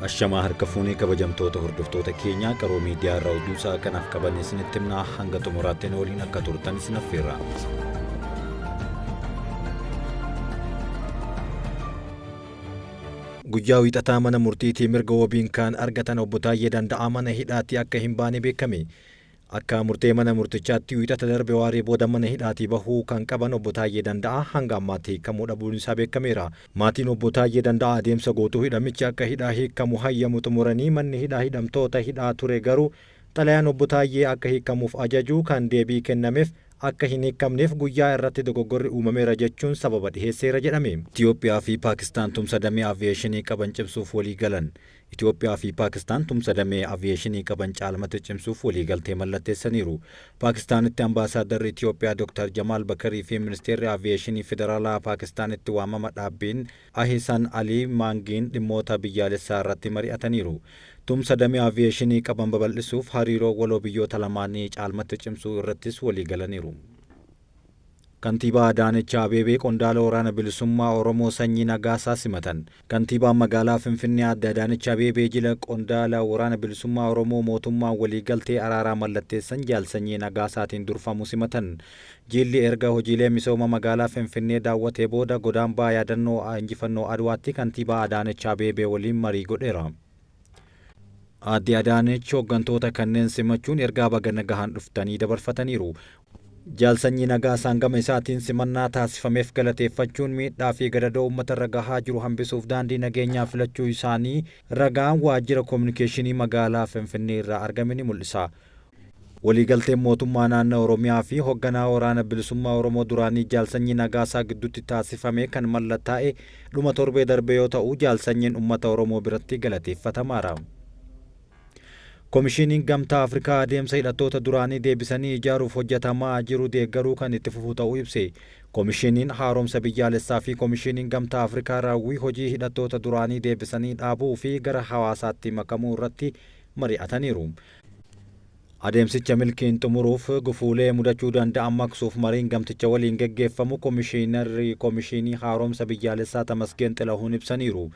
Ashamaa harka fuunee kabajamtoota hordoftoota keenyaa Qaroo Miidiyaa irraa oduu sa'a kanaaf qabanne isinitti himnaa hanga xumuraatti nu waliin akka turtan isin affeerra. Guyyaa Wiixataa mana murtiitii mirga wabiin kan argatan Obbo Taayyee Danda'aa mana hidhaatii akka hin baane beekame. Akka murtee mana murtichaatti Wiixata darbe waaree booda mana hidhaatii bahuu kan qaban Obbo Taayyee Danda'aa hanga ammaatti hiikamuu dhabuun isaa beekameera. Maatiin Obbo Taayyee Danda'aa adeemsa guutuu hidhamichi akka hidhaa hiikamu hayyamu xumuranii manni hidhaa hidhamtoota hidhaa ture garuu xalayaan Obbo Taayyee akka hiikamuuf ajaju kan deebii kennameef akka hin hiikamneef guyyaa irratti dogoggorri uumameera jechuun sababa dhiheesseera jedhame. Itiyoophiyaa fi Paakistaan tumsa damee Aviyeeshinii qaban cimsuuf waliigalan. Itiyoophiyaa fi Paakistaan tumsa damee Aviyeeshinii qaban caalmatti cimsuuf waliigaltee mallatteessaniiru. Paakistaanitti Ambaasaaddarri Itiyoophiyaa Dooktar Jamaal Bakarii fi Ministeerri Aviyeeshinii Federaalaa Paakistaanitti waamama dhaabbiin Ahisan Alii Maangiin dhimmoota biyyaalessaa irratti mari'ataniiru. Tumsa damee Aviyeeshinii qaban babal'isuuf hariiroo waloo biyyoota lamaanii caalmatti cimsuu irrattis waliigalaniiru. Kantiibaa Adaanech Abeebee qondaala Waraana Bilisummaa Oromoo Sanyii Nagaasaa simatan. Kantiibaan magaalaa Finfinnee Aadde Adaanech Abeebee jila qondaala Waraana Bilisummaa Oromoo mootummaan waliigaltee araaraa mallatteessan Jaal Sanyii Nagaasaatiin durfamu simatan. Jilli erga hojiilee misooma magaalaa Finfinnee daawwatee booda godaambaa yaadannoo injifannoo Adwaatti Kantiibaa Adaanech Abeebee waliin marii godheera. Aadde Adaanech hooggantoota kanneen simachuun ergaa baga nagahaan dhuftanii dabarfataniiru. Jaal Sanyii Nagaasaan gama isaatiin simannaa taasifameef galateeffachuun miidhaa fi gadadoo uummatarra gahaa jiru hambisuuf daandii nageenyaa filachuu isaanii ragaan waajjira koominikeeshinii magaalaa Finfinnee irraa argame ni mul'isa. Waliigalteen mootummaa naannoo Oromiyaa fi hoogganaa Waraana Bilisummaa Oromoo duraanii Jaal Sanyii Nagaasaa gidduutti taasifame kan mallattaa'e dhuma torbee darbe yoo ta'u Jaal Sanyiin uummata Oromoo biratti galateeffatamaara. Komishiniin Gamtaa Afrikaa adeemsa hidhattoota duraanii deebisanii ijaaruuf hojjetamaa jiru deeggaruu kan itti fufu ta'uu ibse. Komishiniin haaromsa biyyaalessaa fi Komishiniin Gamtaa Afrikaa raawwii hojii hidhattoota duraanii deebisanii dhaabuu fi gara hawaasaatti makamuu irratti mari'ataniiru. Adeemsicha milkiin xumuruuf gufuulee mudachuu danda'an maqsuuf mariin gamticha waliin geggeeffamu Komishiinarri Komishinii Haaromsa Biyyaalessaa Tamasgeen Xilahuun ibsaniiru.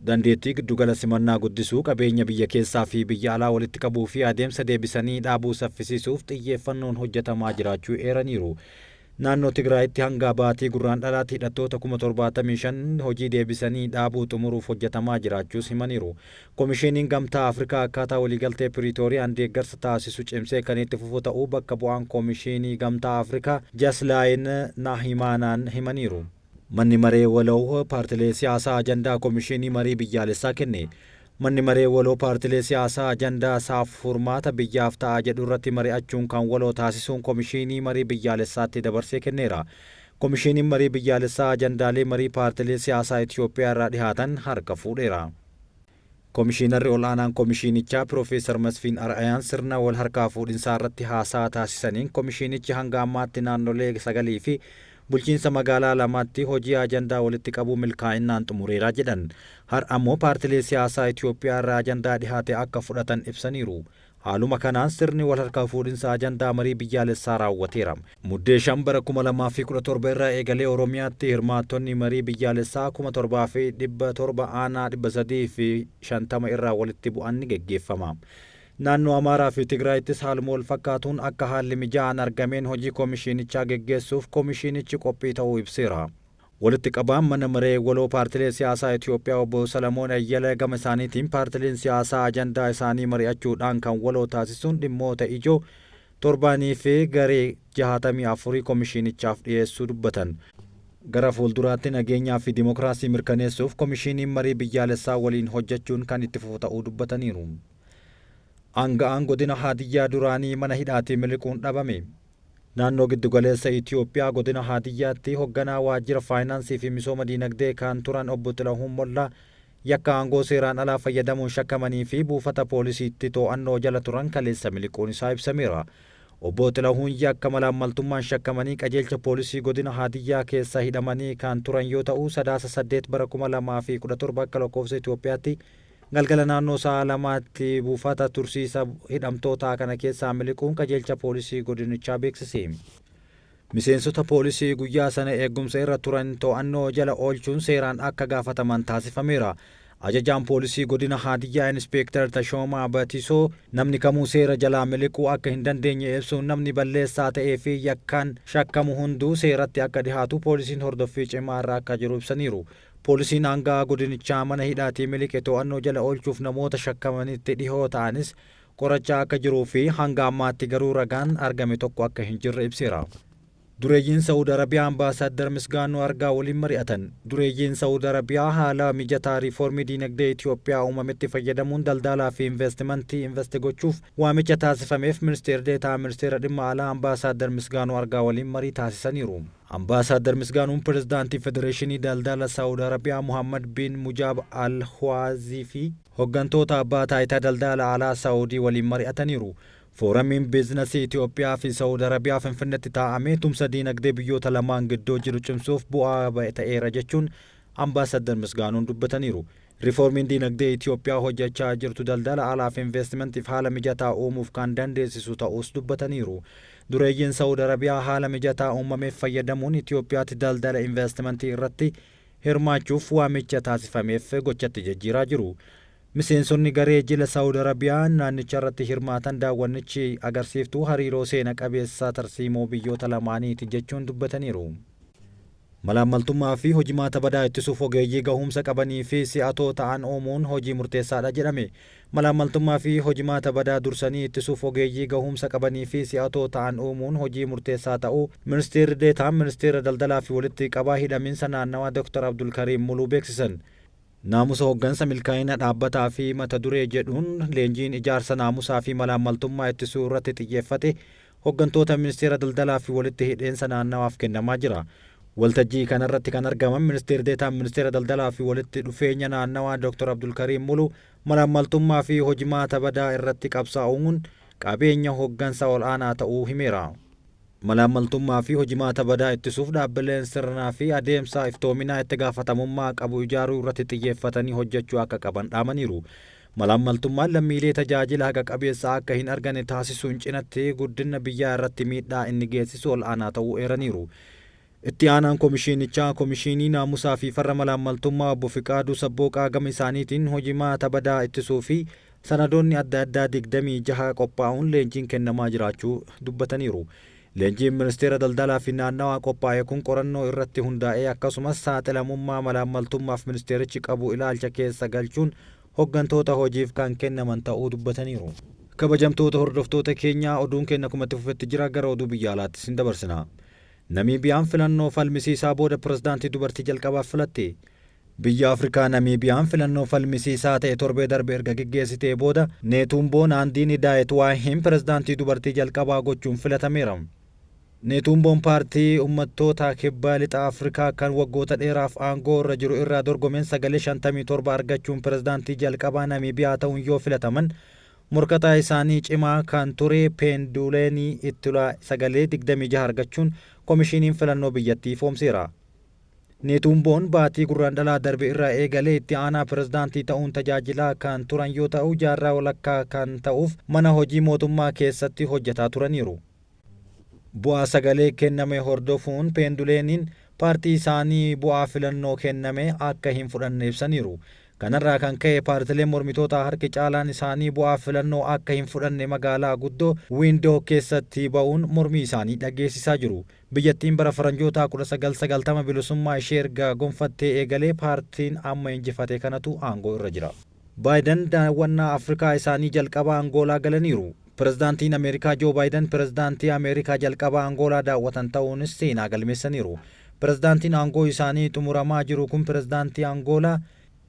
Dandeettii giddugala simannaa guddisuu, qabeenya biyya keessaa fi biyya alaa walitti qabuu fi adeemsa deebisanii dhaabuu saffisiisuuf xiyyeeffannoon hojjetamaa jiraachuu eeraniiru. Naannoo Tigraayitti hanga baatii Gurraandhalaatti hidhattoota 75,000 hojii deebisanii dhaabuu xumuruuf hojjetamaa jiraachuus himaniiru. Komishiniin Gamtaa Afrikaa akkaataa waliigaltee Piriitooriyaan deeggarsa taasisu cimsee kan itti fufu ta'uu bakka bu'aan Komishinii Gamtaa Afrikaa Jaslaayin Naahimaanaan himaniiru. Manni maree waloo paartilee siyaasaa ajandaa komishinii marii biyyaalessaa kenne. Manni maree waloo paartilee siyaasaa ajandaa isaaf furmaata biyyaaf ta'a jedhu irratti mari'achuun kan waloo taasisuun komishinii marii biyyaalessaatti dabarsee kenneera. Komishiniin marii biyyaalessaa ajandaalee marii paartilee siyaasaa Itiyoophiyaa irraa dhihaatan harka fuudheera. Komishinarri ol'aanaan komishinichaa Piroofeesar Masfiin Ar'ayaan sirna wal harkaa fuudhinsaa irratti haasaa taasisaniin komishinichi hanga ammaatti naannolee 9 fi bulchiinsa magaalaa 2tti hojii ajandaa walitti qabuu milkaa'inaan xumureera jedhan. Har'a ammoo paartilee siyaasaa Itiyoophiyaa irraa ajandaa dhihaate akka fudhatan ibsaniiru. Haaluma kanaan sirni wal harkaa fuudhinsa ajandaa marii biyyaalessaa raawwateera. Muddee 5 bara 2017 irraa eegalee Oromiyaatti hirmaattonni marii biyyaalessaa 7,700 aanaa 350 irraa walitti bu'an ni geggeeffama. Naannoo Amaaraa fi Tigraayittis haaluma wal fakkaatuun akka haalli mijaa'aan argameen hojii komishinichaa geggeessuuf komishinichi qophii ta'uu ibseera. Walitti qabaan mana maree waloo paartilee siyaasaa Itiyoophiyaa obbo Salamoon Ayyala gama isaaniitiin paartileen siyaasaa ajandaa isaanii mari'achuudhaan kan waloo taasisuun dhimmoota ijoo torbanii fi garee 64 komishinichaaf dhiyeessuu dubbatan. Gara fuulduraatti nageenyaa fi dimokiraasii mirkaneessuuf komishiniin marii biyyaalessaa waliin hojjechuun kan itti fufu ta'uu dubbataniiru. Aanga'aan godina Haadiyyaa duraanii mana hidhaatii miliquun dhabame. Naannoo giddugaleessa Itiyoophiyaa godina Haadiyyaatti hoogganaa waajjira faayinaansii fi misooma diinagdee kan turan obbo Xilahuun Mollaa yakka aangoo seeraan alaa fayyadamuun shakkamanii fi buufata poolisiitti to'annoo jala turan kaleessa miliquun isaa ibsameera. Obbo Xilahuun yakka malaammaltummaan shakkamanii qajeelcha poolisii godina Haadiyyaa keessa hidhamanii kan turan yoo ta'u Sadaasa 8 bara 2017 akka lakkoofsa Itiyoophiyaatti galgala naannoo sa'a 2tti buufata tursiisa hidhamtootaa kana keessaa miliquun qajeelcha poolisii godinichaa beeksise. Miseensota poolisii guyyaa sana eegumsa irra turan to'annoo jala oolchuun seeraan akka gaafataman taasifameera. Ajajaan poolisii godina Haadiyyaa Inispeektar Tashoomaa Batisoo namni kamuu seera jalaa miliquu akka hin dandeenye ibsuun namni balleessaa ta'ee fi yakkaan shakkamu hunduu seeratti akka dhihaatu poolisiin hordoffii cimaa irra akka jiru ibsaniiru. Poolisiin aanga'aa godinichaa mana hidhaatii miliqe to'annoo jala oolchuuf namoota shakkamanitti dhihoo ta'anis qorachaa akka jiruu fi hanga ammaatti garuu ragaan argame tokko akka hin jirre ibseera. Dureeyyiin Sa'uud Arabiyaa Ambaasaaddar Misgaanuu Argaa waliin mari'atan. Dureeyyiin Sa'uud Arabiyaa haala mijataa riifoormii diinagdee Itoophiyaa uumametti fayyadamuun daldalaa fi investimentii investi gochuuf waamicha taasifameef ministeera deetaa ministeera dhimma alaa Ambaasaaddar Misgaanuu Argaa waliin marii taasisaniiru. Ambaasaaddar Misgaanuun pirezidaantii Federeeshinii Daldala Sa'uud Arabiyaa Muhammad bin Mujaab Al Huwaazii fi hooggantoota abbaa taayitaa daldala alaa Saa'udii waliin mari'ataniiru. Fooramiin biizinasii Itoophiyaa fi Saa'ud Arabiyaa Finfinneetti taa'amee tumsa diinagdee biyyoota lamaan gidduu jiru cimsuuf bu'aa ta'eera jechuun Ambaasaaddar Misgaanuun dubbataniiru. Riifoormiin diinagdee Itoophiyaa hojjechaa jirtu daldala alaa fi investimentiif haala mijataa uumuuf kan dandeessisu ta'us dubbataniiru. Dureeyyiin Saa'ud Arabiyaa haala mijataa uumameef fayyadamuun Itoophiyaatti daldala investimentii irratti hirmaachuuf waamicha taasifameef gochatti jijjiiraa jiru. Miseensonni garee jila Saa'ud Arabiyaa naannicha irratti hirmaatan daawwannichi agarsiiftuu hariiroo seena qabeessa tarsiimoo biyyoota lamaaniiti jechuun dubbataniiru. Malaammaltummaa fi hojimaata badaa ittisuuf ogeeyyii gahumsa qabanii fi si'atoo ta'an uumuun hojii murteessaadha jedhame. Malaammaltummaa fi hojimaata badaa dursanii ittisuuf ogeeyyii gahumsa qabanii fi si'atoo ta'an uumuun hojii murteessaa ta'uu ministeerri deetaan ministeera daldalaa fi walitti qabaa hidhamiinsa naannawaa Dr. Abdulkariim Muluu beeksisan. Naamusa hooggansa milkaa'ina dhaabbataa fi mata duree jedhuun leenjiin ijaarsa naamusaa fi malaammaltummaa ittisuu irratti xiyyeeffate hooggantoota ministeera daldalaa fi walitti hidheensa naannawaaf kennamaa jira. Waltajjii kanarratti kan argaman ministeerri deetaan ministeera daldalaa fi walitti dhufeenya naannawaa Dr. Abdulkariim Mulu malaammaltummaa fi hojimaata badaa irratti qabsaa'uun qabeenya hooggansa ol'aanaa ta'uu himeera. Malaammaltummaa fi hojimaata badaa ittisuuf dhaabbileen sirnaa fi adeemsa iftoominaa itti gaafatamummaa qabu ijaaruu irratti xiyyeeffatanii hojjechuu akka qaban dhaamaniiru. Malaammaltummaan lammiilee tajaajila haqa qabeessa akka hin arganne taasisuun cinatti guddina biyyaa irratti miidhaa inni geessisu ol'aanaa ta'uu eeraniiru. Itti aanaan komishiinichaa komishinii naamusaa fi farra malaammaltummaa obbo Fiqaaduu Sabbooqaa gama isaaniitiin hojimaata badaa ittisuu fi sanadoonni adda addaa 26 qophaa'uun leenjiin kennamaa jiraachuu dubbataniiru. Leenjiin ministeera daldalaa fi naannawaa qophaa'e kun qorannoo irratti hundaa'ee akkasumas saaxilamummaa malaammaltummaaf ministeerichi qabu ilaalcha keessa galchuun hooggantoota hojiif kan kennaman ta'uu dubbataniiru. Kabajamtoota hordoftoota keenyaa, oduun keenya kumatti fufetti jira. Gara oduu biyya alaatti isin dabarsina. Namiibiyaan filannoo falmisiisaa booda pirezidaantii dubartii jalqabaaf filatte. Biyya Afrikaa Namiibiyaan filannoo falmisiisaa ta'e torbee darbe erga geggeessitee booda Neetumboon Naandiin Daayit pirezidaantii dubartii jalqabaa gochuun filatameera. Neetumboon paartii uummattoota kibba lixa Afrikaa kan waggoota dheeraaf aangoo irra jiru irraa dorgomeen sagalee 57 argachuun pirezidaantii jalqabaa Namiibiyaa ta'uun yoo filataman, morkataa isaanii cimaa kan ture Peenduuleenii Ittulaa sagalee 26 argachuun komishiniin filannoo biyyattii ifoomseera. Neetumboon baatii Gurraandhalaa darbe irraa eegalee itti aanaa pirezidaantii ta'uun tajaajilaa kan turan yoo ta'u, jaarraa walakkaa kan ta'uuf mana hojii mootummaa keessatti hojjetaa turaniiru. Bu'aa sagalee kenname hordofuun Peenduleeniin paartii isaanii bu'aa filannoo kenname akka hin fudhanne ibsaniiru. Kanarraa kan ka'e paartileen mormitoota harki caalaan isaanii bu'aa filannoo akka hin fudhanne magaalaa guddoo Wiindoo keessatti ba'uun mormii isaanii dhageessisaa jiru. Biyyattiin bara faranjoota 1990 bilisummaa ishee erga gonfattee eegalee paartiin amma injifate kanatu aangoo irra jira. Baayiden daawwannaa Afrikaa isaanii jalqabaa Angoolaa galaniiru. Pirezidaantiin Ameerikaa Joo Baayiden pirezidaantii Ameerikaa jalqabaa Angoolaa daawwatan ta'uunis seenaa galmeessaniiru. Pirezidaantiin aangoo isaanii xumuramaa jiru kun pirezidaantii Angoolaa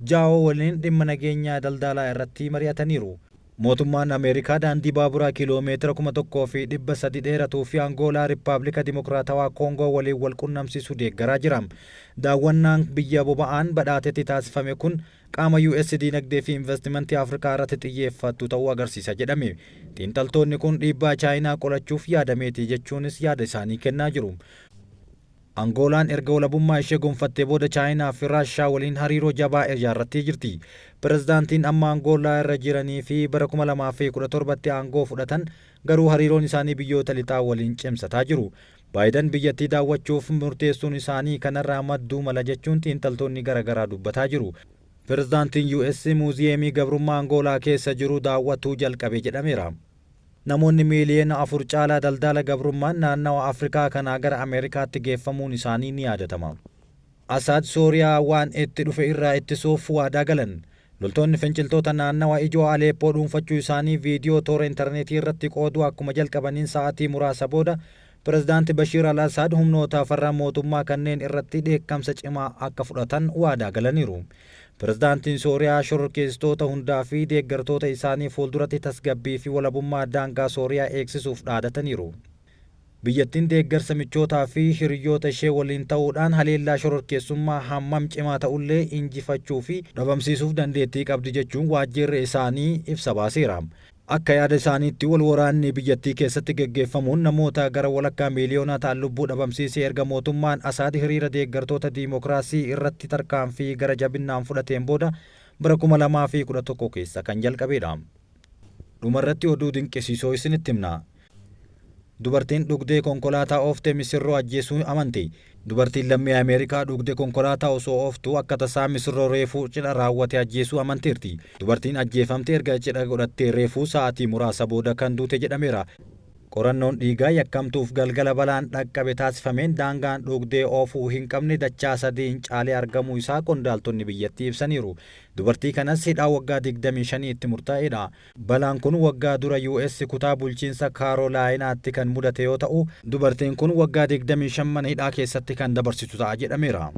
Jaa'oo waliin dhimma nageenyaa daldalaa irratti mari'ataniiru. Mootummaan Ameerikaa daandii baaburaa kiiloomeetira 1300 dheeratuu fi Angoolaa Riippaabilika Dimokiraatawaa Koongoo waliin wal qunnamsiisu deeggaraa jira. Daawwannaan biyya boba'aan badhaatetti taasifame kun qaama US diinagdee fi investimentii Afrikaa irratti xiyyeeffattu ta'uu agarsiisa jedhame. Xiinxaltoonni kun dhiibbaa Chaayinaa qolachuuf yaadameeti jechuunis yaada isaanii kennaa jiru. Angoolaan erga walabummaa ishee gonfattee booda Chaayinaa fi Raashaa waliin hariiroo jabaa ijaarrattee jirti. Pirezidaantiin amma Angoolaa irra jiranii fi bara 2017tti aangoo fudhatan garuu hariiroon isaanii biyyoota lixaa waliin cimsataa jiru. Baayiden biyyattii daawwachuuf murteessuun isaanii kanarraa madduu mala jechuun xiinxaltoonni garaagaraa dubbataa jiru. Pirezidaantiin US muuziyeemii gabrummaa Angoolaa keessa jiru daawwatuu jalqabe jedhameera. Namoonni miiliyoona 4 caalaa daldala gabrummaan naannawa Afrikaa kanaa gara Ameerikaatti geeffamuun isaanii ni yaadatama. Asaad Sooriyaa waan itti dhufe irraa ittisuuf waadaa galan. Loltoonni finciltoota naannawa ijoo Aleeppoo dhuunfachuu isaanii viidiyoo toora intarneetii irratti qooduu akkuma jalqabaniin sa'aatii muraasa booda Pirezidaanti Bashiir al-Asaad humnoota farra mootummaa kanneen irratti dheekkamsa cimaa akka fudhatan waadaa galaniiru. Pirezidaantiin Sooriyaa shororkeessitoota hundaa fi deeggartoota isaanii fuulduratti tasgabbii fi walabummaa daangaa Sooriyaa eegsisuuf dhaadataniiru. Biyyattiin deeggarsa michootaa fi hiriyoota ishee waliin ta'uudhaan haleellaa shororkeessummaa hammam cimaa ta'ullee injifachuu fi dhabamsiisuuf dandeettii qabdi jechuun waajjirri isaanii ibsa baaseera. Akka yaada isaaniitti wal waraanni biyyattii keessatti geggeeffamuun namoota gara walakkaa miiliyoonaa ta'an lubbuu dhabamsiisee erga mootummaan Asaad hiriira deeggartoota diimokiraasii irratti tarkaanfii gara jabinnaan fudhateen booda bara 2011 keessa kan jalqabedha. Dhumarratti oduu dinqisiisoo isinitti himna. Dubartiin dhugdee konkolaataa ooftee misirroo ajjeesuu amante. Dubartiin lammii Ameerikaa dhugdee konkolaataa osoo ooftuu akka tasaa misirroo reefuu cidha raawwate ajjeesuu amanteerti. Dubartiin ajjeefamte erga cidha godhattee reefuu sa'aatii muraasa booda kan duute jedhameera. Qorannoon dhiigaa yakkamtuuf galgala balaan dhaqqabe taasifameen daangaan dhugdee oofuu hin qabne dachaa sadiin caalee argamuu isaa qondaaltonni biyyattii ibsaniiru. Dubartii kanas hidhaa waggaa 25 itti murtaa'edha. Balaan kun waggaa dura US kutaa bulchiinsa Kaarolaayinaatti kan mudate yoo ta'u, dubartiin kun waggaa 25 mana hidhaa keessatti kan dabarsitu ta'a jedhameera.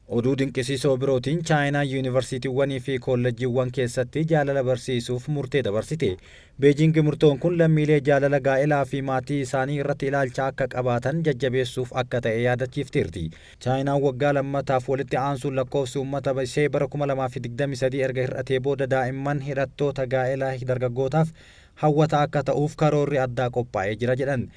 Oduu dinqisiisoo birootiin, Chaayinaan yuunivarsiitiiwwanii fi koolleejjiiwwan keessatti jaalala barsiisuuf murtee dabarsite. Beejing murtoon kun lammiilee jaalala gaa'elaa fi maatii isaanii irratti ilaalcha akka qabaatan jajjabeessuuf akka ta'e yaadachiifteerti. Chaayinaan waggaa lammataaf walitti aansuun lakkoofsi uummata ishee bara 2023 erga hir'atee booda daa'imman hidhattoota gaa'elaa dargaggootaaf hawwata akka ta'uuf karoorri addaa qophaa'ee jira jedhan.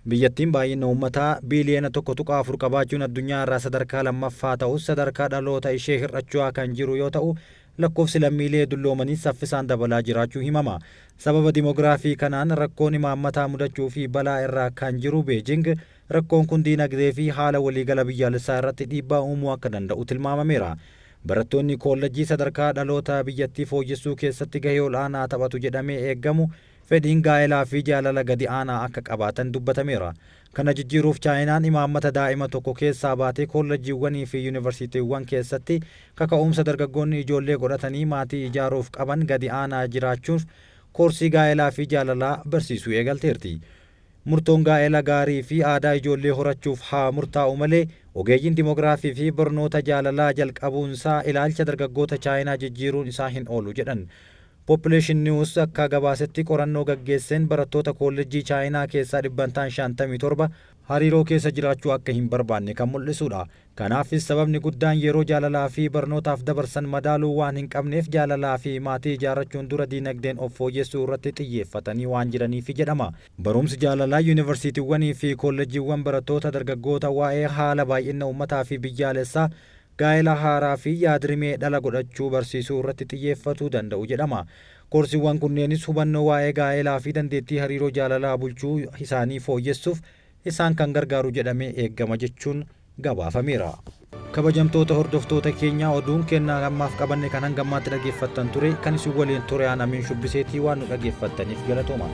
Biyyattiin baay'ina uummataa biiliyoona 1.4 qabaachuun addunyaa irraa sadarkaa lammaffaa ta'us, sadarkaa dhaloota ishee hir'achaa kan jiru yoo ta'u, lakkoofsi lammiilee dulloomanii saffisaan dabalaa jiraachuu himama. Sababa dimoogiraafii kanaan rakkoon imaammataa mudachuu fi balaa irraa kan jiru Beejing, rakkoon kun diinagdee fi haala waliigala biyyaalessaa irratti dhiibbaa uumuu akka danda'u tilmaamameera. Barattoonni koolleejjii sadarkaa dhaloota biyyattii fooyyessuu keessatti gahee ol'aanaa taphatu jedhamee eeggamu fedhiin gaa'elaa fi jaalala gadi aanaa akka qabaatan dubbatameera. Kana jijjiiruuf Chaayinaan imaammata daa'ima tokko keessaa baatee koolleejjiiwwanii fi yuunivarsiitiiwwan keessatti kaka'umsa dargaggoonni ijoollee godhatanii maatii ijaaruuf qaban gadi aanaa jiraachuuf koorsii gaa'elaa fi jaalalaa barsiisuu eegalteerti. Murtoon gaa'ela gaarii fi aadaa ijoollee horachuuf haa murtaa'u malee, ogeeyyiin dimoogiraafii fi barnoota jaalalaa jalqabuunsaa ilaalcha dargaggoota Chaayinaa jijjiiruun isaa hin oolu jedhan. Population News akka gabaasetti, qorannoo gaggeesseen barattoota koolleejjii Chaayinaa keessaa dhibbantaan 57 hariiroo keessa jiraachuu akka hin barbaanne kan mul'isudha. Kanaafis sababni guddaan yeroo jaalalaa fi barnootaaf dabarsan madaaluu waan hin qabneef jaalalaa fi maatii ijaarrachuun dura diinagdeen of fooyyessuu irratti xiyyeeffatanii waan jiraniif jedhama. Barumsi jaalalaa yuunivarsiitiiwwanii fi koolleejjiiwwan barattoota dargaggoota waa'ee haala baay'ina uummataa fi biyyaalessaa, gaa'ela haaraa fi yaadrimee dhala godhachuu barsiisuu irratti xiyyeeffatuu danda'u jedhama. Koorsiiwwan kunneenis hubannoo waa'ee gaa'elaa fi dandeettii hariiroo jaalalaa bulchuu isaanii fooyyessuuf isaan kan gargaaru jedhamee eeggama jechuun gabaafameera. Kabajamtoota hordoftoota keenyaa, oduun kennaa ammaaf qabanne kan hangammaatti dhaggeeffattan ture. Kan isin waliin ture aan Amiin Shubbiseetii. Waan nu dhaggeeffattaniif galatooma.